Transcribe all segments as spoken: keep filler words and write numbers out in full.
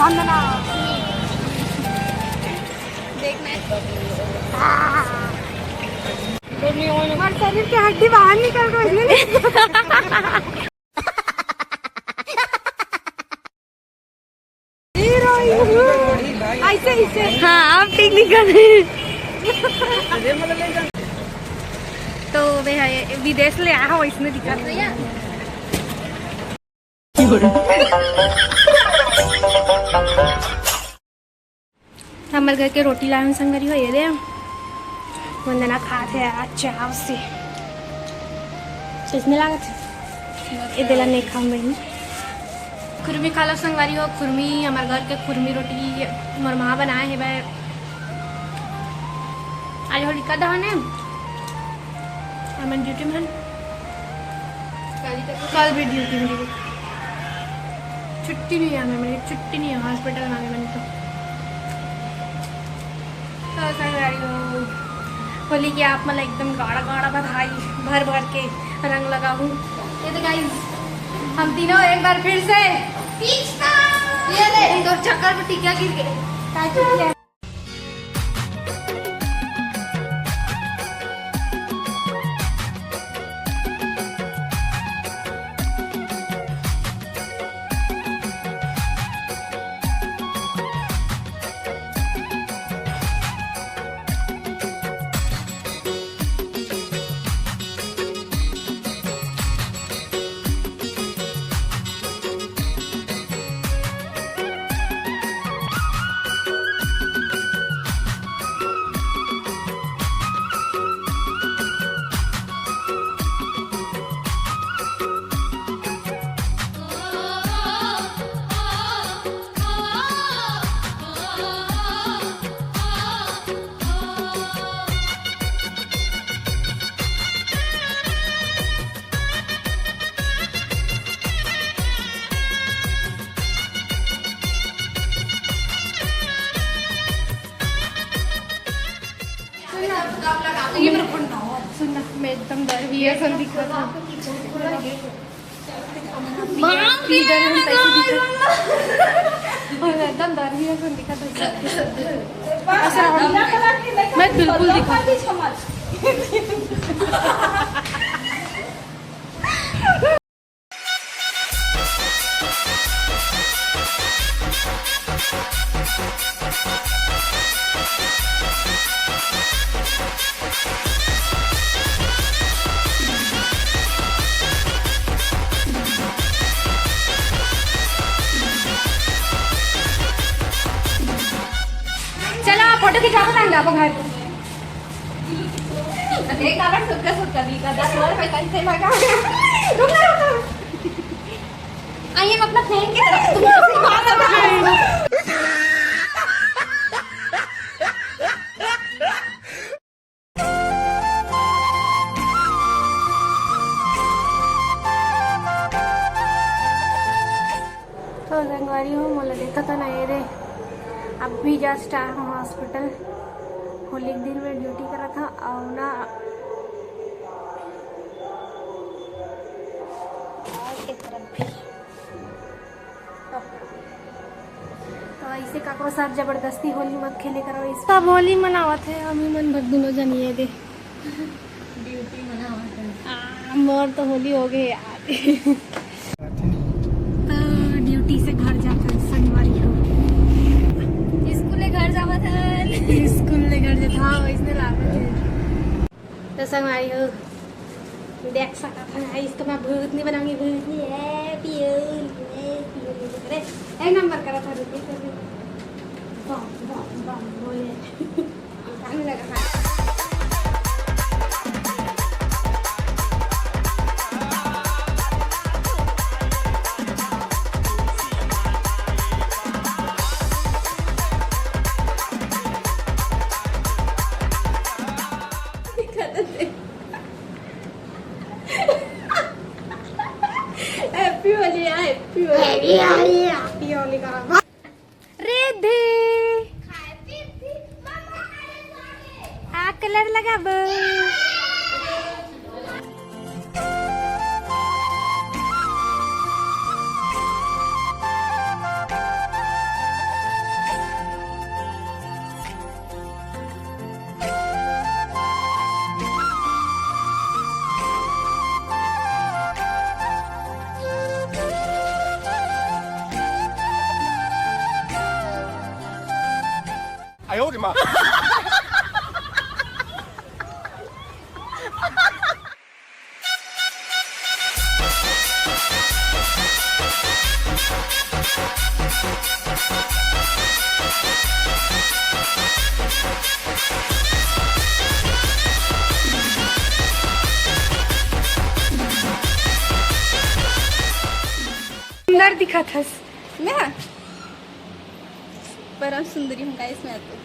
देखना है। हमारे शरीर के हड्डी बाहर निकल गई, इसलिए नहीं। Hero, hero. ऐसे, ऐसे। हाँ, आप ठीक निकल रहे। तो वे है, विदेश ले आया हो, इसने दिखा दिया। हमर घर के रोटी लान संगरी हो, ये दे। वंदना खात हे आज चाव से। कैसने लागत हे? ये देला नहीं खाऊं मैं। खुरमी खा लो संगवारी हो, खुरमी, हमर घर के खुरमी रोटी मोर माँ बनाए हे। बै आज होलिका दहन है, हमन ड्यूटी में हन। कल भी ड्यूटी में, छुट्टी नहीं है हमें, मेरी छुट्टी नहीं है हॉस्पिटल में आने में तो। तो संगवारी हो, होली की आप मन ला एकदम गाढ़ा गाढ़ा बधाई, भर भर के रंग लगाहू। ये तो गाइस, हम तीनों एक बार फिर से ये ले, तो चक्कर में टिकिया गिर गए। सुन ना, मैं एकदम डर भी है, संदीप का। माँ, इधर हम कैसे दिखा, और एकदम डर भी है, संदीप का तो ऐसा हम, मैं बिल्कुल दिखा। चलो, आप फोटो खिंचाओ ना, आप घर। एक बार सुक्का सुक्का भी का दस हजार रुपए का इसे लगा। रुक जा, रुक जा। आइए, हम अपना फैन की तरफ तुम लोग से बात कर रहे हैं। तो संगवारी हो, मोला देखा था ना ये रे, अब भी जस्ट आया हूँ हॉस्पिटल। होली के दिन में ड्यूटी करा था और ना और एक तरफ भी। तो ऐसे काकरो साथ जबरदस्ती होली मत खेले करो। इस सब होली मनावत है, हम ही मन भर दोनों जनिए दे। ड्यूटी मनावत है। आ, मोर तो होली हो गए यार। तो ड्यूटी से घर जाता है संगवारी हो। स्कूल ले घर जावत है। स्कूल ले घर जाता, हाँ, इसने लागत है। तो संगवारी हो, देख सकत हन, इसको मैं भूतनी बनाऊंगी, भूतनी। ए पियोली, ए पियोली करे, एक नंबर करा था रुपये से भी। बम बम बम बोले। गाने लगा था। हैप्पी होली यार, happy Holi. Happy Holi, happy Holi का। रिद्धि। आ कलर लगाबो। सुंदर दिखत हस। मैं परम सुंदरी हूँ गाइस, मैं तो।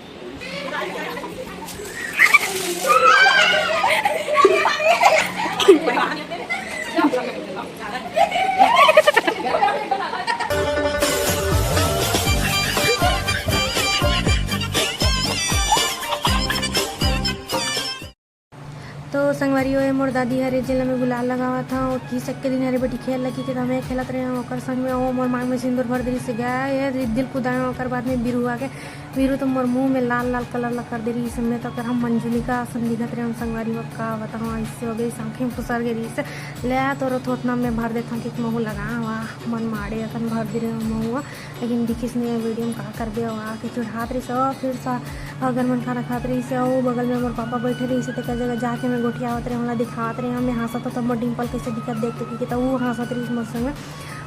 तो संगवारी हो, ये मोर दादी हरे, जेला मैं गुलाल लगावत हूँ। वो किसक के दिन हरे बेटी खेल लगी के, तो मैं खेलत रहे हूँ ओकर संग में। वो मोर मांग में सिंदूर भर दिस गा, ये दिल कुदाए। ओकर बाद में बीरू आके, बीरू तो मोर मुंह में लाल लाल कलर ला कर दे रही से। मैं तो ओकर हम मंजुलिका असन दिखत रहे हूँ संगवारी हो, का बताऊँ, ऐसे हो गई, आँखें फुसर गई रही से। ले आ, तोरो थोथना में भर देता हूँ कि महू लगा, वाह, मन माड़े असन भर दे रहे हूँ महू। लेकिन दिखिस नहीं वीडियो में, का करबे, अउ आके चुढ़ात रहिस। अउ फिर सा अगर मन खाना खात रहिस, अउ बगल में मोर पापा बैठे रहिस, तेकर जगह जाके मैं गोठियावत रहे, ओला दिखावत रहे, मैं हंसत हों त मोर डिम्पल कैसे दिखत देख के, कि त ऊ हंसत रहिस मोर संग।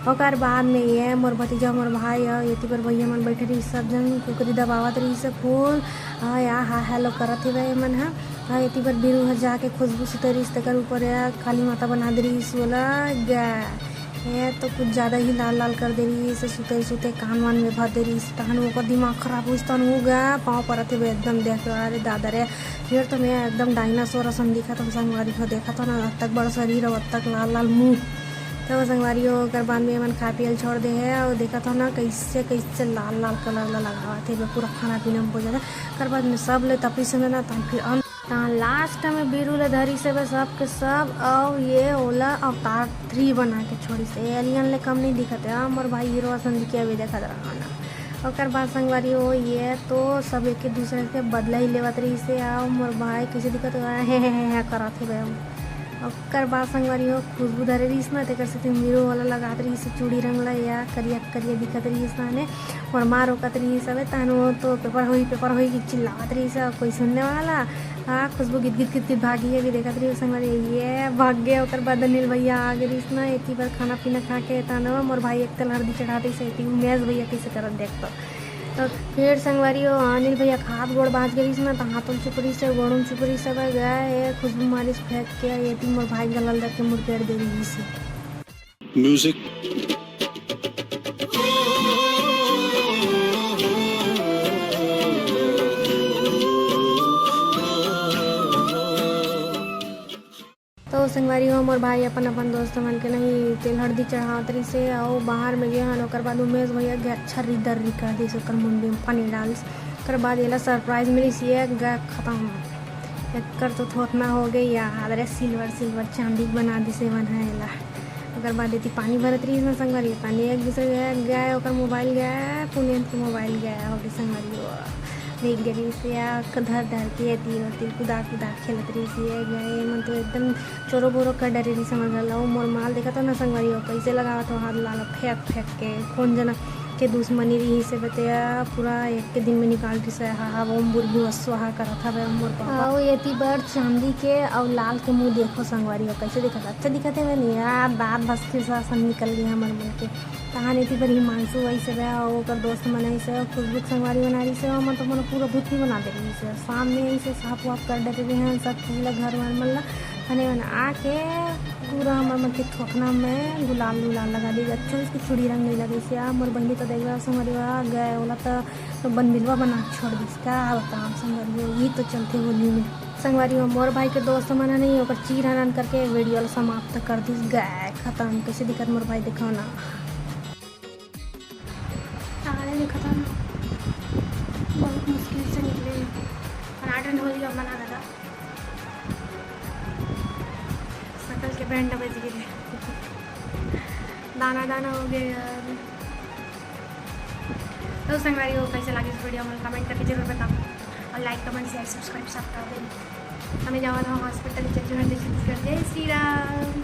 ओकर बाद में ये मोर भतीजा, मोर भाई, अउ एती पर भैया मन बैठे रहिस, सब जन कुकरी दबावत रहिस फूल। आ या हा हेलो करत हेवय ये मन ह। अउ एती पर बीरू ह जाके खुशबू सुते रहिस, तेकर ऊपर या काली माता बना दे रहिस, ओला गा। ये तो कुछ ज्यादा ही लाल लाल कर दे रहिस, सुते सुते कान वान में भर दे रहिस, तहन ओकर दिमाग खराब होइस, तहन वो गा पाँव परत हेबे एकदम देख के, अरे दादा रे, फिर तो मैं एकदम डायनासोर असन दिखत हूँ संगवारी हो, देखत हो ना, अतक बड़ शरीर अउ अतक लाल लाल मुंह। तो संगवारी हो, ओकर बाद में एमन खा पियल छोड़ दे हे, अउ देखत हो ना, कैसे कैसे लाल लाल कलर ला लगावत हेबे पूरा खाना पीना में बहुत ज्यादा। ओकर बाद में सब ले तपरी से ना, तहन फिर अंत तहाँ लास्ट में बीरू ले धरिस हेबे सब के सब, अउ ये ओला अवतार थ्री बना के छोड़िस हे। एलियन ले कम नहीं दिखत हे, अउ मोर भाई हीरो असन दिखे अभी देखत रहा ना। ओकर बाद संगवारी हो, ये तो सब एक दूसरे से बदला ही लेवत रहिस हे, अउ मोर भाई कैसे दिखत हे, हे, हे, हे, हे करत हेबे। ओकर बाद संगवारी हो, खुशबू धरे रहिस ना, तेकर सेती हीरो वाला लगात रहिस हे चूड़ी रंग ला, या करिया करिया दिखत रहिस ना ने। मोर माँ रोकत रहिस हवे, तहन वो तो पेपर होही, पेपर होही कि चिल्लावत रहिस हे, कोई सुनने वाला। आ, खुशबू गित गित गित गित भागी हे, अभी देखत रहिस संगवारी, ये भाग गे। ओकर बाद अनिल भैया आ गे रहिस ना, एती बर खाना पीना खा के, तहन वो मोर भाई एक तेल हल्दी चढ़ा दिस, एती उमेश भैया कैसे करत देख तो। तो फिर संगवारी हो, अनिल भैया के हाथ गोड़ बाज गे रहिस ना, तो हाथों चुप रहिस हे, गोड़ों चुप रहिस हे, गा ए खुशबू मारिस फेंक के, एती मोर भाई गला ल धर के मुड़केड़ दे रहिस हे। Music। तो संगवारी हो, मोर भाई अपन अपन दोस्त मन के नहीं तेल हल्दी चढ़ावत रहिस हे, अउ बाहर में गे हन, ओकर बाद उमेश भैया के अच्छा रिदर रिकर दिस, ओकर मुंडी में पानी डालिस, ओकर बाद एला सरप्राइज मिलिस, ये गा खत्म। एकर तो थोथना हो गई यार, अरे सिल्वर सिल्वर चांदी के बना दिस हे मन ह एला। ओकर बाद एती पानी भरत रहिस ना संगवारी, पानी एक दूसरे के गए, ओकर मोबाइल गए, पुनेंत के मोबाइल गए, हो गई संगवारी हो। भीग गए रहिस या धर धर के एती ओती कुदा कुदा खेलत रहिस ये गए, मन तो एकदम चोरो बोरो कर डरे रहिस हमर घर ला। ओ मोर माल देखत हो ना संगवारी हो, कैसे लगावत हो हाथ लाल फेंक फेंक के, कौन जना के दुश्मनी रहिस हे बते, पूरा एक के दिन में निकाल दिस हे। हा, हा, ओम भूर्भुवः स्वाहा करत हवे मोर पापा। अउ एती बर चांदी के अउ लाल के मुंह देखो संगवारी हो, कैसे दिखत हे? अच्छा दिखत हे बे नहीं यार, दांत भसके सा असन निकल गया हमर मन के। तहान एती बर हिमांशु आइस हवे अउ ओकर दोस्त मन आइस हे, खुशबू के संगवारी मन आ रहिस हे, ओमन तो मोला पूरा भूतनी बना दे रहिस हे। शाम में आइस हे, साफ वाफ कर डरे रहे हैं सब चीज ला, घर वर मन ला। खने मन आके पूरा हमर मन के थोथना में गुलाल उलाल लगा दी। अच्छा, इसकी चूड़ी रंग नहीं लगी से। आ, मोर बहिनी तो देखबे संगवारी हो, आ गए, ओला तो, तो बनबिलवा बना के छोड़ दिस। का बताओ संगवारी हो, ये तो चलते होली में। संगवारी हो, मोर भाई के दोस्त मन ह नहीं, ओकर चीर हनन करके वीडियो ला समाप्त कर दिस। गए, खत्म। कैसे दिखत मोर भाई, दिखाओ ना। तारे देखत हन, बहुत मुश्किल से निकले। फनाटन होली अब मना दादा। सकल के बैंड बज गए। दाना दाना हो गए यार। तो संगवारी हो, कैसे लगी इस वीडियो में, कमेंट करके जरूर बताओ। और लाइक, कमेंट, शेयर, सब्सक्राइब सब कर दें। हमें जावा था हॉस्पिटल, जय जोहार, जय छत्तीसगढ़, जय श्री राम।